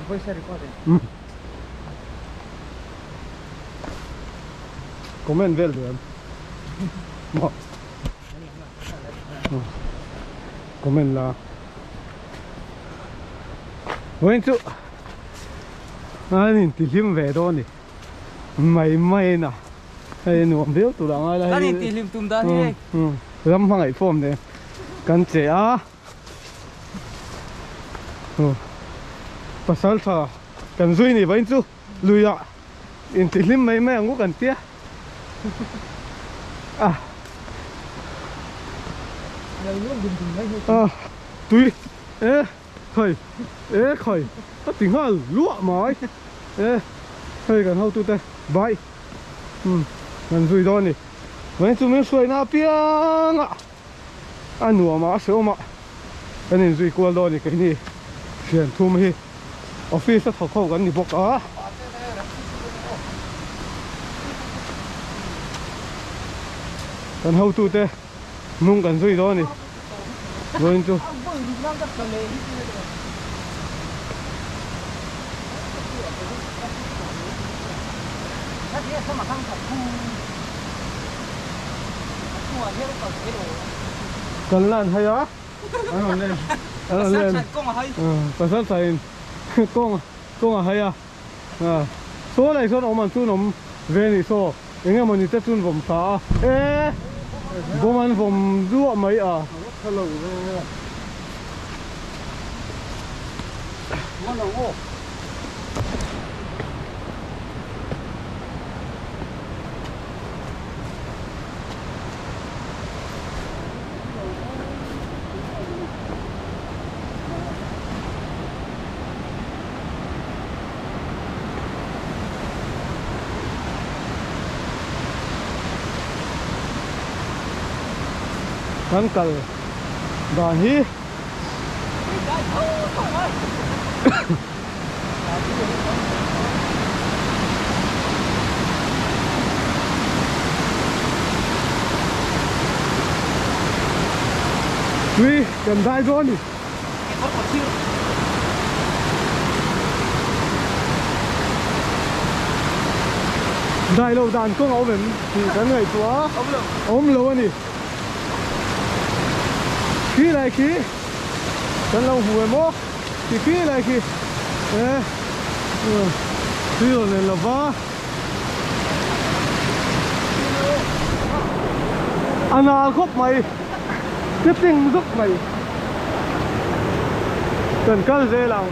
Voice record em? Comment vel duh em? Maw? Comment la. Vawiin chu an intihlim ve dawn a ni. Mai mai na hei nuam viau tur ah ngai la hei. Kan intihlim tum dan hi hei. Ram hmangaih form nen kan che a. Pasal tha kan zui ni vawiin chu lui ah intihlim mai mai ang u kan tia. A. Tui e. Khai e khai a ti nghal luah mai e hei kan hotute bike umm kan zui dawn a ni mai chu min hruaina apiang ah a nuam ah a hrehawm ah kan inzui kual dawn a ni keini thian thum hi office a thawk ho kan ni bawk a. Kan hotute Hnung kan zui dawn a ni. Vawiin chu. Kan lan hai a. An rawn len. An rawn len. Pasal thain kawng kawng a hai a. Saw lai sawn awm ang chu an awm ve a nih saw. Eng emaw ni te chun vawm ta a. E! Bawm an vawm duah mai a. Kan kal dan hi tui kan dai dawn a ni. Dai lo dan kawng a awm em tih kan ngaihtuah a, a awm lo a ni. Khi lai khi kan lo hmu em aw ti khi lai khi e tui rawn len lova a nal khawp mai. Ka tling zuk mai. Kan kal zel ang.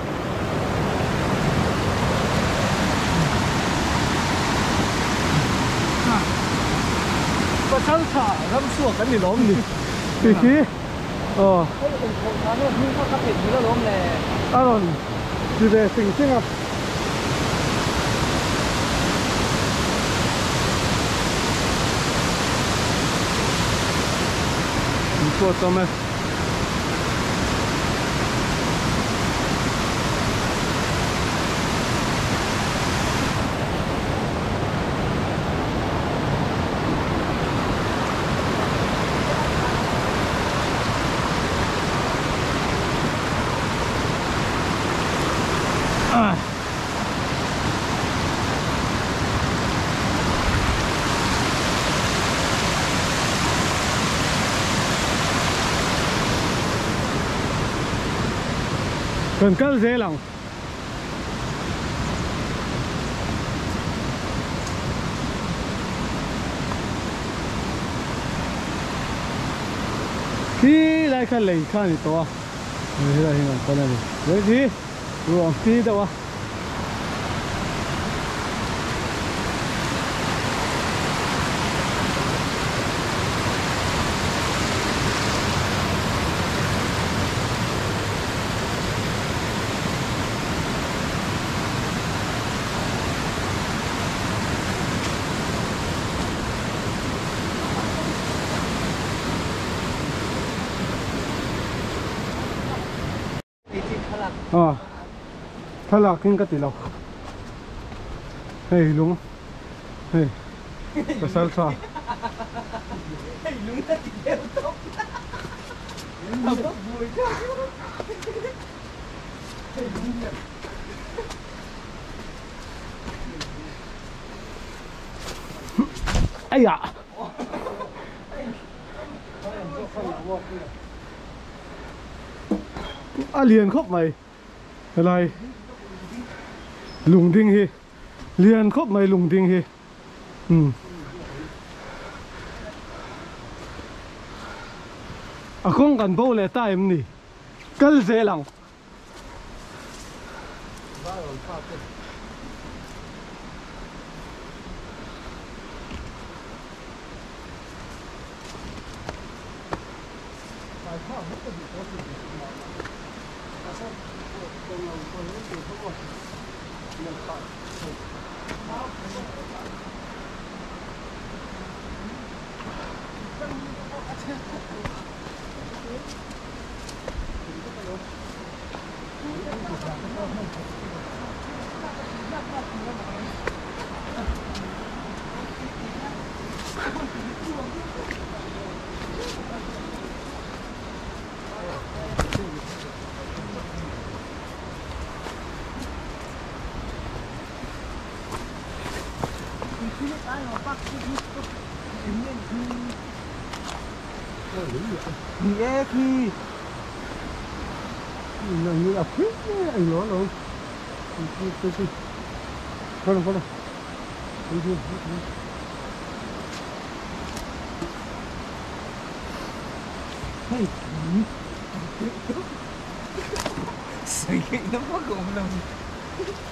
Pasal tha ram chhuak kan ni lawm ni ti khi aw. A rawn ti ve sing sing a. An chhuat awm e. Kan kal zel ang. Khi lai kha lei kha a ni tawh a, helai hi kan pan a ni. Lei hi ruang ti deuh a. Aw thlalak in ka ti lo hei lung hei pasal tha 哎呀！ A lian khawp mai helai lungding hi lian khawp mai lungding hi umm a kawng kan bo leh ta em ni kal zel ang.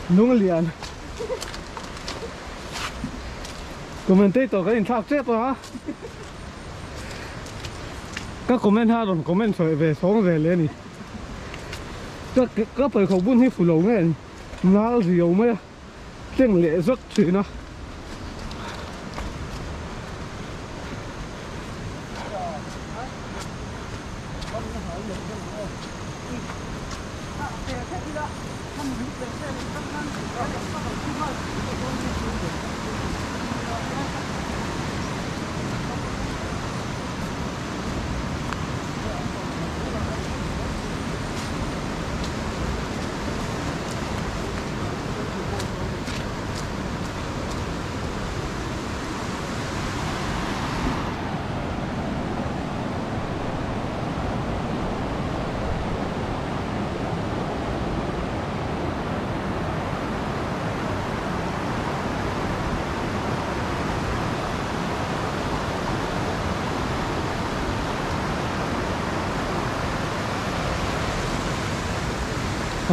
Nung lian commentator kan inthlak tep a ka comment ha rawn comment sawi ve sawng zel e ni ka ka pawlkhawk bun hi fulo nge nal riau mai a tleng leh zawk thin a.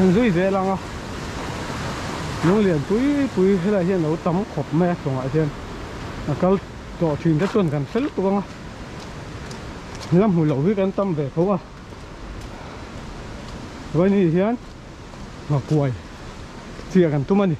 An zui zel ang a lung lian pui pui helai hian lo tam khawp mai a chungah hian a kal tawh thin te chuan kan hre lutuk ang a la hmu loh hi kan tam ve tho a vawiin hian nghakuai chiah kan tum a ni.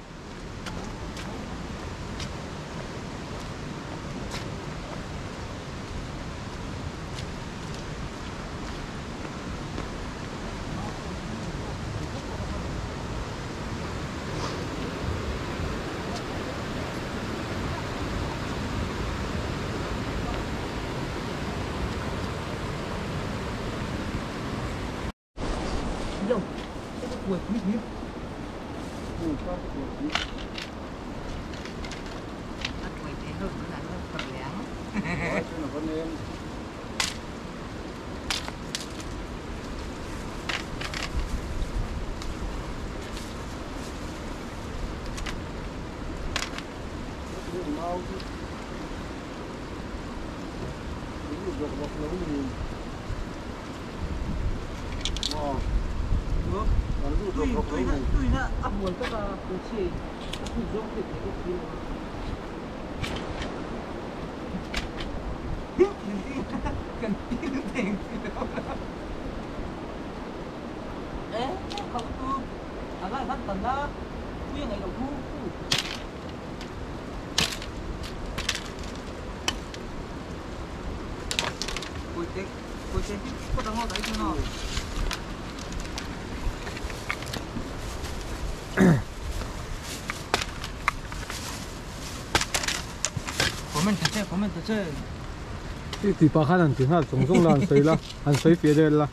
Ti pa khan an ti nghal chung chung la an sawi la an sawi fiah deuh la.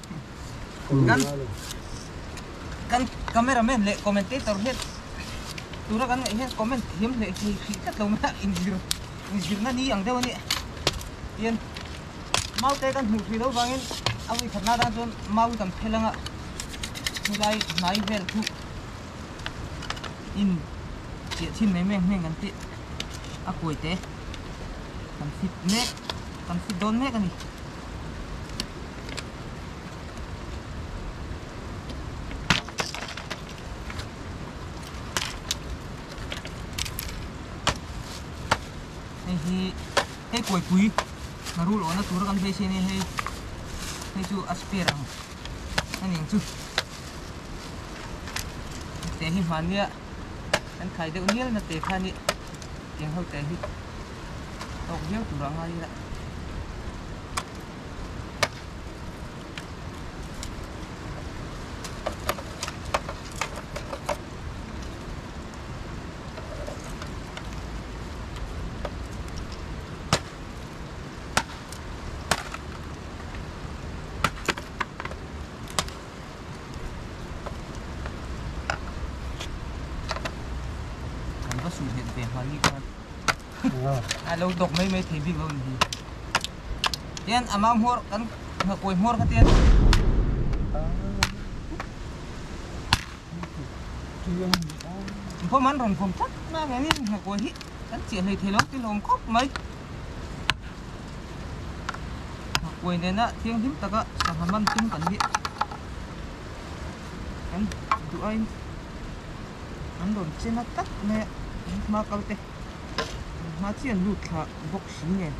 Kan cameraman leh commentator hian tura kan ngaih hian comment thiam leh thei hrih tlat lo mai a inzir. Inzirna ni ang deuh a nih. Tian mau te kan hmuh thui loh vangin a ui khatna atan chuan mau hi kan phel anga chulai hnai vel chu in chiah chhin mai mai ang hmeng kan tih a kuai te kan fit mek kan fit dawn mek a ni. Hei hi hei kuaipui rul awhna tura kan beisei ania hei hei chu a spare ang a ni ang chu te hi hmania kan khai deuh nial na te kha a ni tiang ho te hi tawk viau tur a ngai ila. Kan va suh nghet ve hmani khan a lo dawk mai mai thei bik lo ni hi tian a mau hmawr kan nghakuai hmawr kha tian Khawm an rawn vawm tlat mai ang engin nghakuai hi kan chiah hlei thei lo ti hlawm khawp mai. Nghakuai nena thianghlim taka sangha man tum kan hi kan duh aiin an rawn che na tlat mai a, an hma kal te an hma chiah an lut thla bawk si nen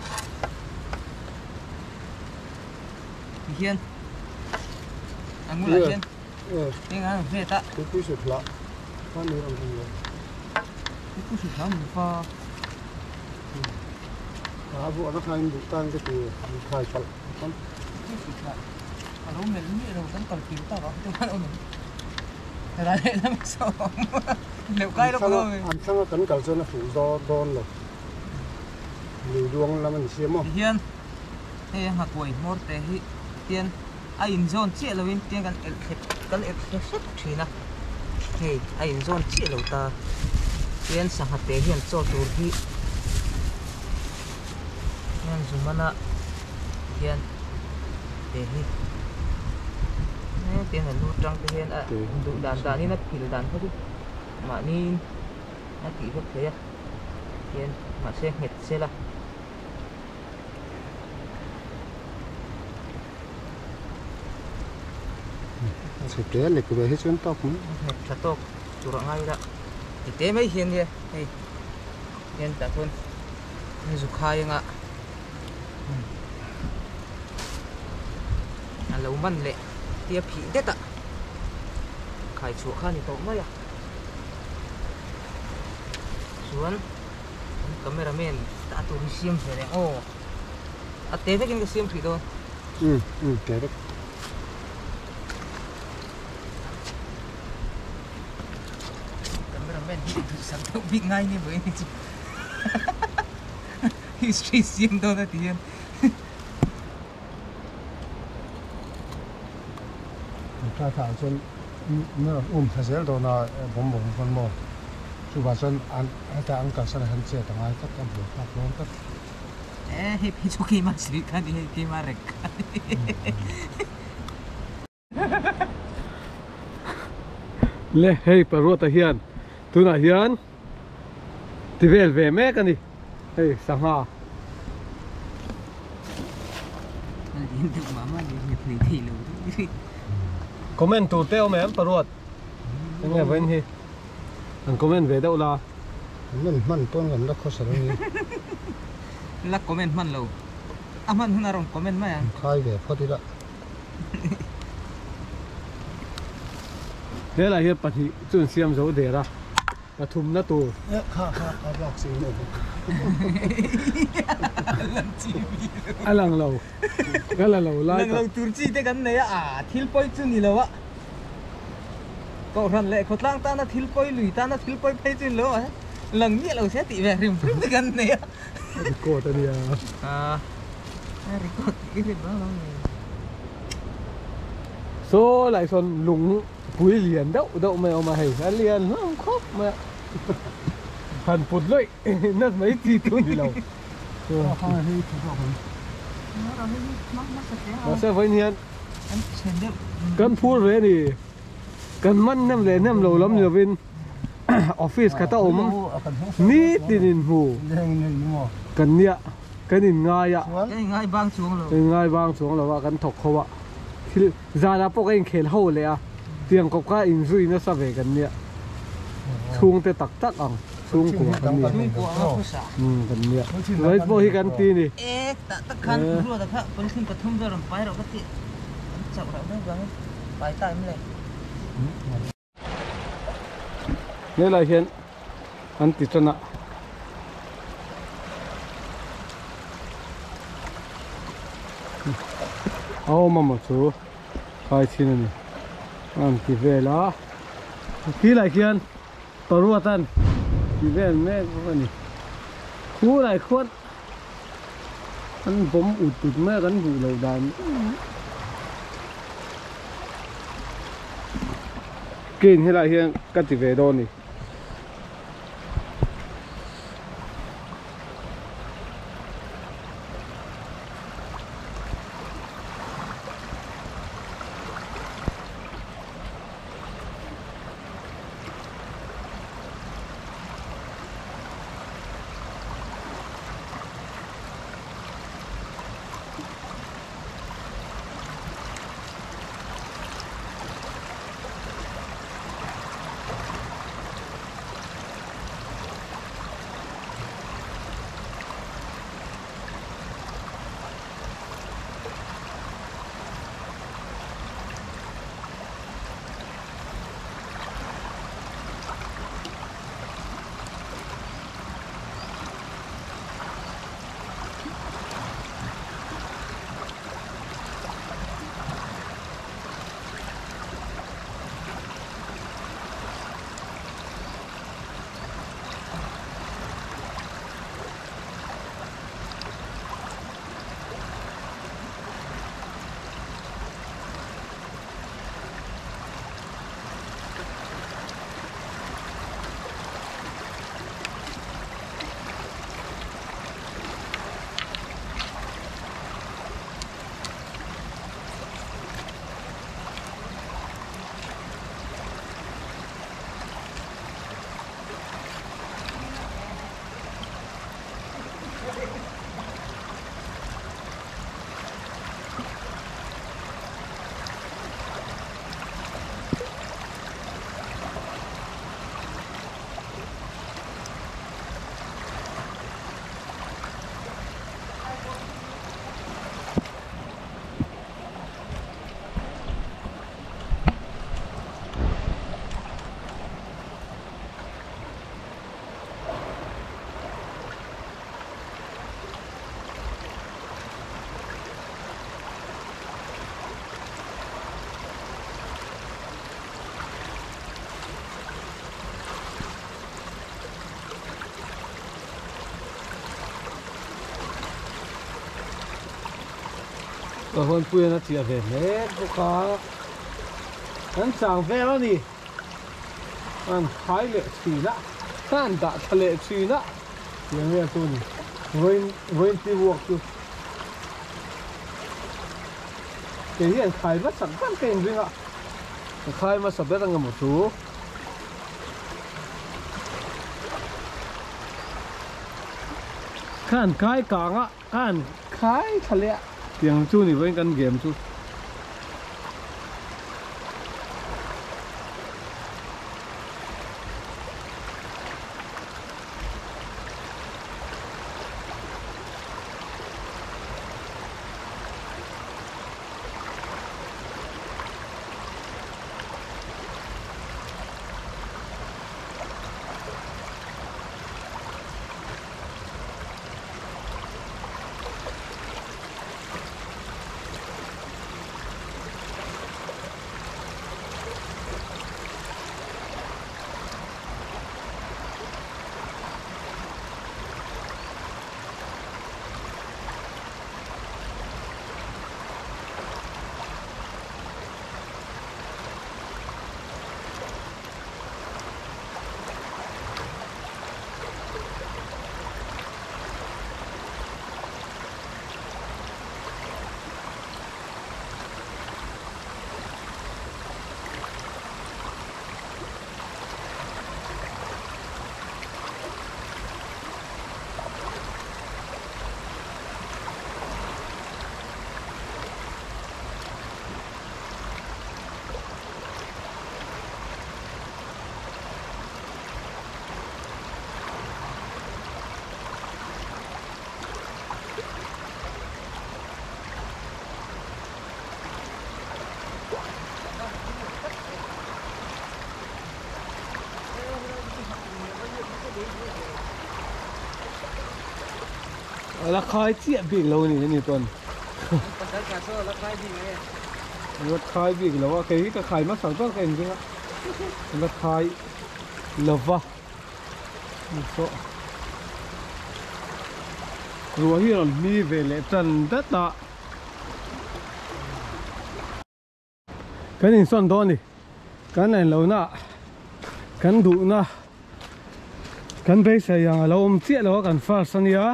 tihian a ngulah hian. Eng a vet a. Tupui sut hlah. Kha ni ang ang lo. Tupui sut hlah mun fa. A bu ana khain duh tan ka ti khai palh. Tupui sut hlah. A lo mel miah lo kan kal pil tak a te khan awm. Ra leh lam saw. Leuh kai lawk lo. An thlang a kan kal chuan a fuh dawn lo. Lui duang lam a ni sia maw. Tihian hei a nghakuai hmawr te hi tian a inzawn chiah loin tiang kan elh thlep kan elh thlep hrep thin a hei a inzawn chiah lo ta tian sangha te hian chaw tur hi hian zumana hian te hi tian a lu tang te hian a duh dan danin a phil dan kha chu mahniin a tih vek thei a tian mahse nghet sela. Chhe te lek ve hi chuan tawk mai. Nghet tha tawk tur a ngai la. Ti te mai hian nia hei hian tah chuan zu khai anga a lo man leh tia phih det a khai chhuah kha a ni tawh mai a chuan. Kan camera man dah tur hi siam ve reng aw. A te vekin ka siam hrih dawn. Um um te vek. Camera man hi duhsak deuh bik ngai ni maw ini chu. History siam dawn a ti hian. Tha tha chuan um thla zel dawn a bawm bawm pawn maw chuvah chuan an heta an kalsan ah hian chet a ngai tlat a buai thlak dawn tlat. E hei phei chu keimah sri kha ni hei keimah rek kha ni. Le hei Paruata hian tunah hian ti vel ve mek a ni hei sangha. Comment tur te awm em Paruat enge vawiin hi an comment ve deuh la. Comment hman pawn kan la khawsa lo ni. La comment hman lo a hman hun a rawn comment mai ang. Khai ve phawt ila. Helai hian pahnih chu an siam zo der a, pathumna tur. A lang lo, ka la lo lai tak. Lang lo tur chi te kan nei a, a thil pawi chu ni lo a. Kohhran leh khawtlang tana thil pawi, lui tana thil pawi phei chu ni lo a, lang miah lo se tih ve hrim hrim te kan nei a. Record a nia. A record tih ka hriat vang lo ni. Saw lai sawn lung pui lian deuh deuh mai a awm a hei a lian hlawm khawp mai a han put lawih nat mai chi chu ni lo. Mahse vawiin hian kan phur ve a ni. Kan man nem leh nem lo lam ni lovin office khat a awm nitin inhmu kan nia kan inngai a. Kan inngai bang chuang lo. Kan inngai bang chuang lo a kan thawk ho a. Thil zanah pawh kan inkhel ho leh a tiang kawp kha inzui nasa ve kan nia. Chhungte tak tak ang chhungkua kan nia. Chhungkua anga phusa. Umm kan nia. Vawiin pawh hi kan ti a ni. E tah tak khan ruata kha polythene pathum vel rawn pai rawh ka tih an chauh rauh deuh vangin pai ta em le. Helai hian an ti tan a. A awm amaw chu khai chhin a ni an ti vel a tilai khian paruat an ti vel mek bawk a ni khulai khuan an bawm ut ut mai a kan hmuh loh dan kane helai hian ka ti ve dawn a ni. Ka hawnpui an a chiah ve mek bawk a, kan chang vel a ni, an khai leh thin a, an dah thla leh thin a, tiang vel chu a ni, vawiin vawiin ti vuak chu kei hian khai hmasak ber ka inring a, ka khai hmasa ber ang emaw chu. Khan kai kang a. An khai thla leh a tiang chu ni vawiin kan game chu. La khai chiah bik lo ni ani pawn. Pasal tha saw la khai bik e. La khai bik lo a kei hi ka khai hmasa ber ka inring a. La khai lova. Saw ruah hi a rawn hmi ve leh tan dat a. Kan insawn dawn a ni kan en lo na kan duh na kan beisei ang a lo awm chiah lo a kan first a nia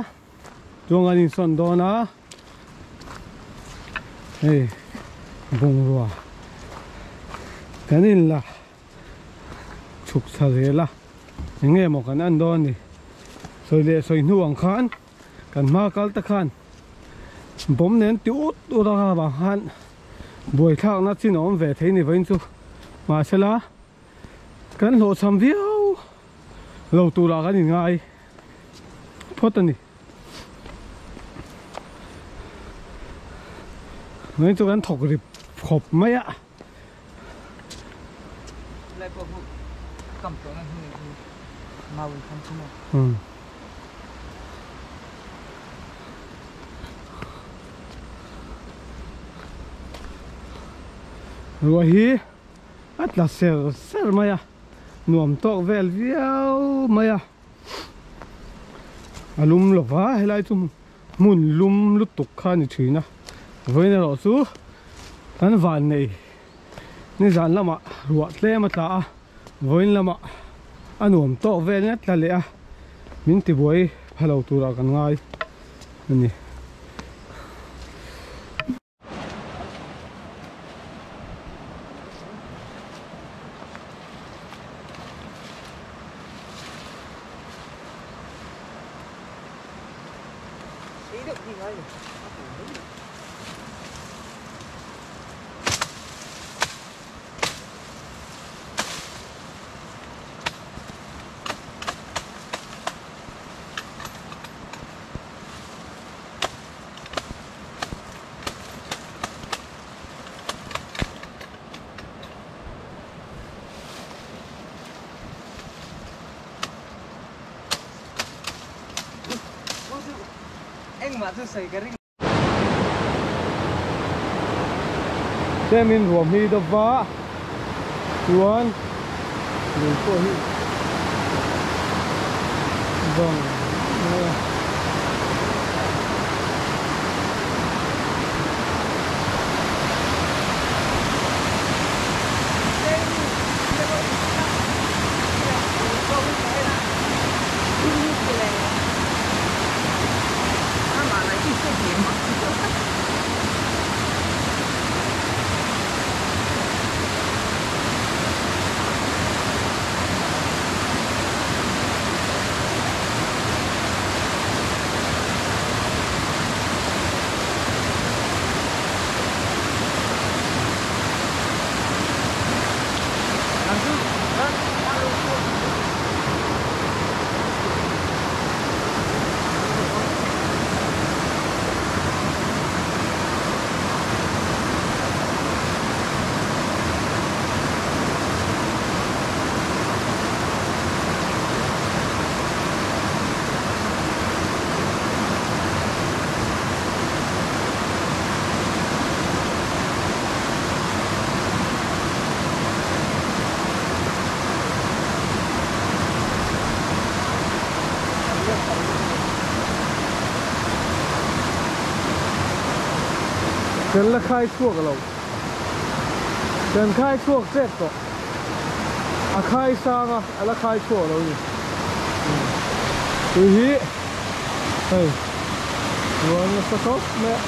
chuan kan insawn dawn a hei bungrua kan in la chhuk thla zel a eng nge maw kan en dawn a ni sawi leh sawi hnu ang khan. Kan hma kal te khan bawm nen ti ut ut a avang khan buaithlakna chin a awm ve thei ni vawiin chu mahsela kan hlawhchham viau lo turah kan inngai phawt a ni. Vawiin chu kan thawk rip khawp mai a. Lai pawh hmuh kam tawh na hmun hi mau in kham chu maw. Ruah hi a tla ser ser mai a, nuam tawk vel viau mai a, a lum lova helai chu hmun lum lutuk kha a ni thin a, vawiin erawh chu kan van nei nizan lamah ruah tlem a tla a, vawiin lamah a nuam tawk vel ngat tla leh a, min tibuai pha lo turah kan ngai a ni. Tlemin ruam hi deuh va chuan lui pawh hi vang mai a. Kan la khai chhuak lo kan khai chhuak tep tawh a khai sang a a la khai chhuak lo ni tui hi hei chuan nasa khawp mai a.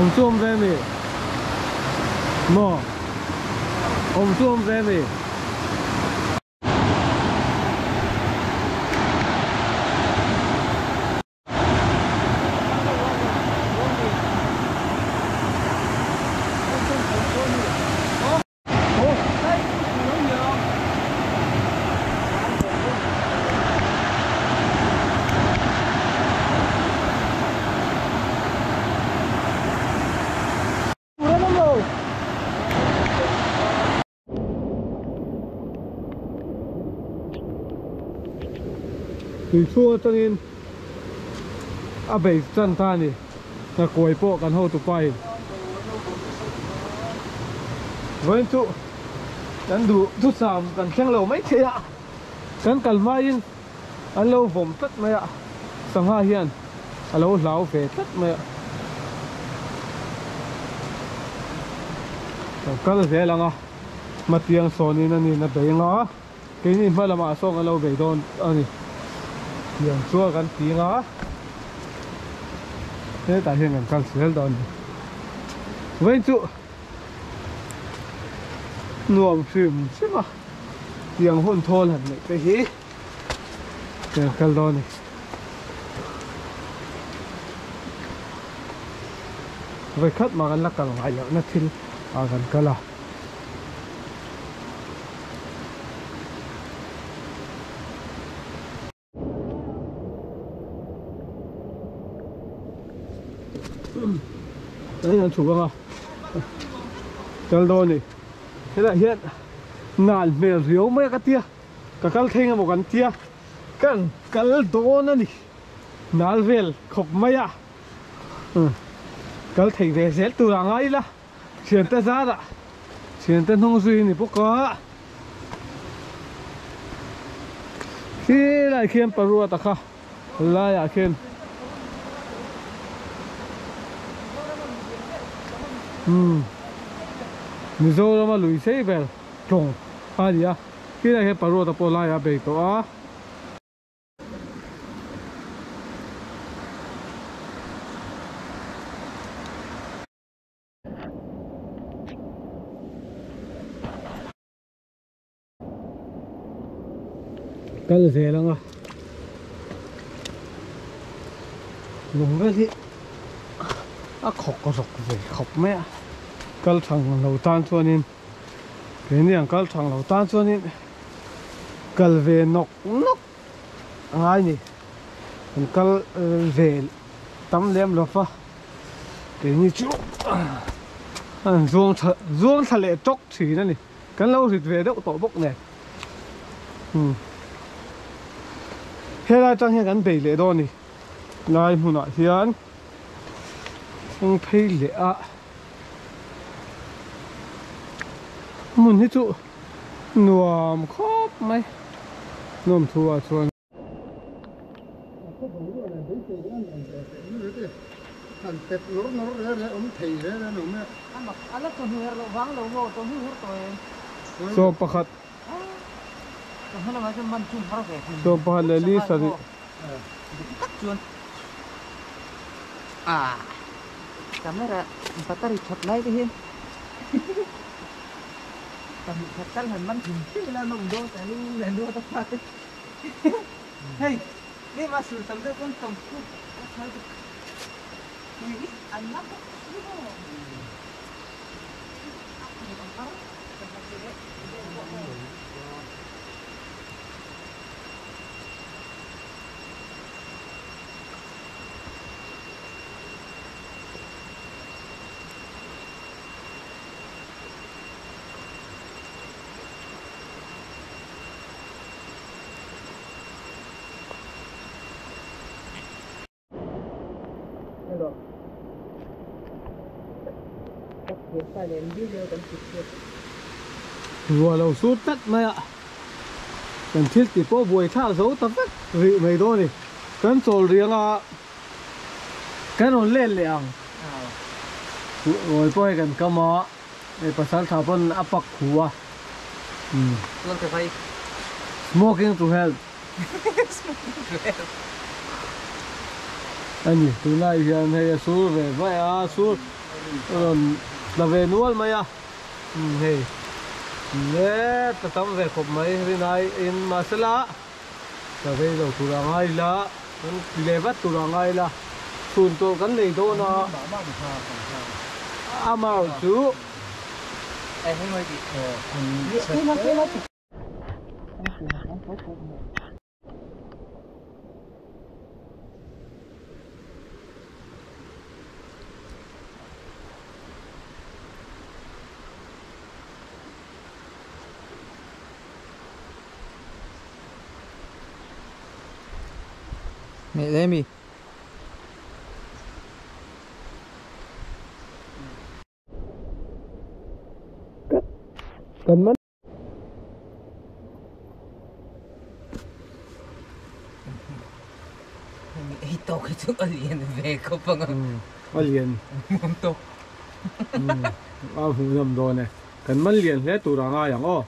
Awm chu awm ve mi? Maw? Awm chu awm ve mi? Tui chhung atangin a bei tan ta a ni nghakuai pawh kan hotu pa in vawiin chu kan duh thusam kan thleng lo mai thei a kan kal hmain an lo vawm tlat mai a sangha hian a lo hlau ve tlat mai a kan kal zel ang a hmatiang sawnin a nin a bei ang a keini hma lamah sawn kan lo bei dawn a ni tiang chuan kan ti ang a hetah hian kan kal zel dawn a ni vawiin chu nuam hrim hrim a tiang hun thawl han neih te hi kan kal dawn a ni vawikhat mah kan la kal ngai lohna thil ah kan kal a. Đấy là chủ vâng à Kal dawn ni Helai hian nal hmel riau mai a ka tia ka kal thei emaw kan tia kan kal dawn a ni nal vel khawp mai a kal thei ve zel tur a ngai ila thiante zarah thiante hnung zui a ni bawk a khilai khian paruata kha laiah khian umm Mizorama lui sei ber tawng a ni a khilai hian paruata pawh laiah a bei tawh a. Kal zel ang a lung vel hi a khawk rawk ve khawp mai a kal thang lo tan chuanin keini ang kal thang lo tan chuanin kal ve nawk nawk a ngai ni kan kal ve tam lem lo va keini chu an zuang tha zuang thla leh tawk thin a ni. Kan lo rit ve deuh tawh bawk nen umm helai atang hian kan bei leh dawn a ni lai hmunah hian kawng phei leh a hmun hi chu nuam khawp mai nuam thu ah chuan. Sawm pakhat Sawm pakhat leh li sarih Hei tlem a sur tam deuh pawn tam khuk a thal te tui hi an la bawk si maw Ruah lo sur tlat mai a, kan thil ti pawh buai thlak zo ta vek rih mai dawn a ni. Kan chawl riang a, kan rawn let leh ang. Ruai pawh hei kan kam a. Hei pasal tha pawn a pak khu a umm. Tual te vai. Smoking to help. Smoking to help. Ani tunlai hian hei a sur ve vai a sur. Rawn tla ve nual mai a, hei e tla tam ve khawp mai rinai in mahsela tla rei lo tur a ngai ila kan ti leh vat tur a ngai ila chhun tawh kan nei dawn a amaherawh chu. Mẹ lên mi. Kan man. Ei tawk hi chu a lian ve khawp ang a. A lian. Nuam tawk. A hmuhnawm dawn e. Kan man lian hle tur a ngai ang aw.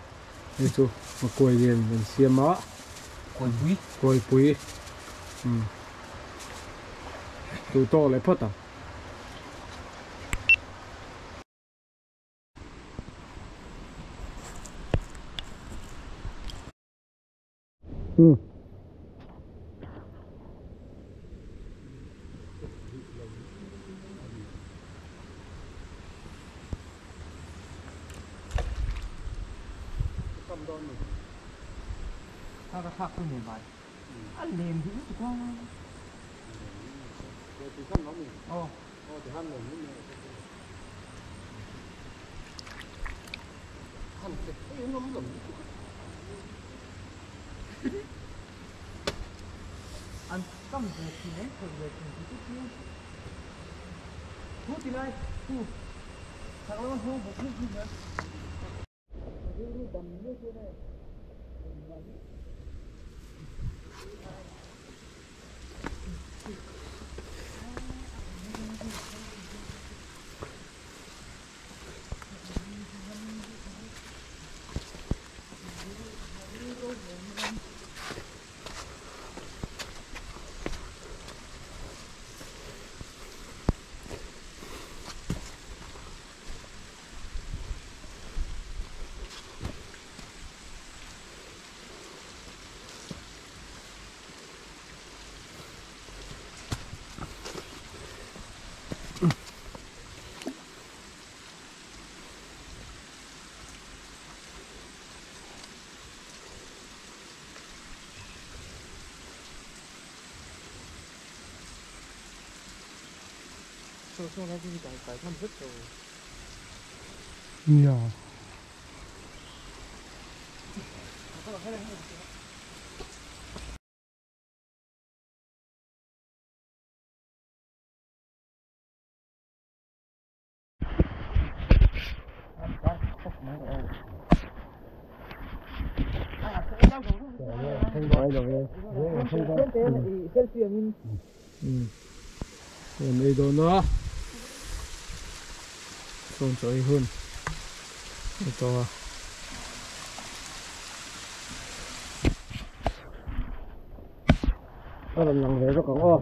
Hei chu kawi lian kan siam a. Kawipui. Kawipui. Duh tawk leh phawt ang. An kam ve thin an khawih ve thin tih chu chiang thu ti lai thu chak lama hnawng bawk hmuk hmuk mai. Rilru dam miau chuan e engmah hi. Nia. Ei dawn a sawn chaw ei hun a tawh a. A rawn lang ve bawk ang aw.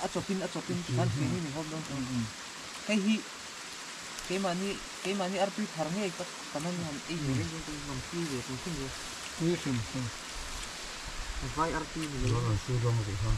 A chawpin a chawpin khan keini min hawp dawn chuan hei hi keimahni keimahni artui thar ngei ka kan han han ei ve reng reng chuan rawn tui ve hrim hrim ve tui hrim hrim vai artui ni lo rawn tui dawn rih kha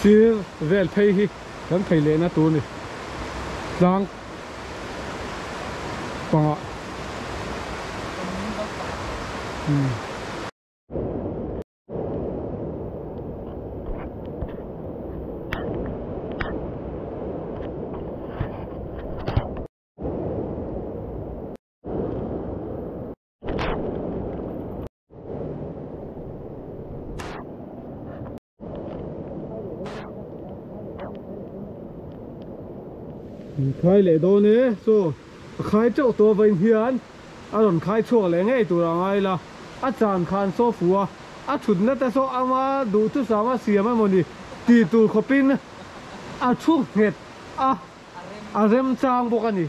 Sir vel phei hi kan phei leh na tur ni tlang panga khai leh dawn e so khai teuh tawh vain hian a rawn khai chhuak leh ngei tur a ngai la a chan khan saw fu a a thut na te saw ama duh thu sama siam emaw ni tih tur khawpin a thu nghet a a rem chang bawk a ni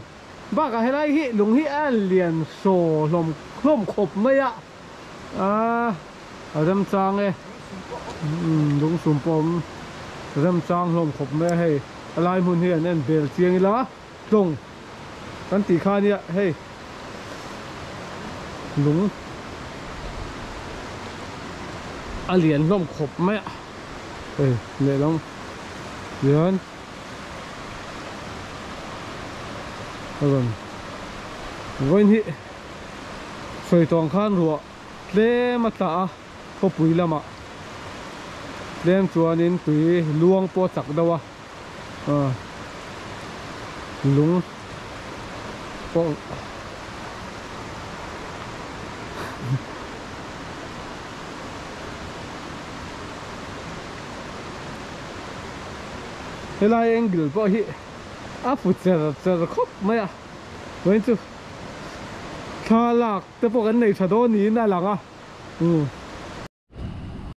bakah helai hi lung hi a lian saw hlawm hlawm khawp mai a a rem chang e lung sum pawh awm rem chang hlawm khawp mai a hei a lai hmun hi an en bel chiang ila tlawng kan tih kha ania hei lung a lian hlawm khawp mai a hei lehlam hian a rawn vawiin hi sawi tawng khan ruah tlem a tla a khawpui lamah tlem chuanin tui luang pawh a chak deuh a lung pawh helai angle pawh hi a fu cher cher khawp mai a vawiin chu thla lak te pawh kan nei tha dawn niin a lang a.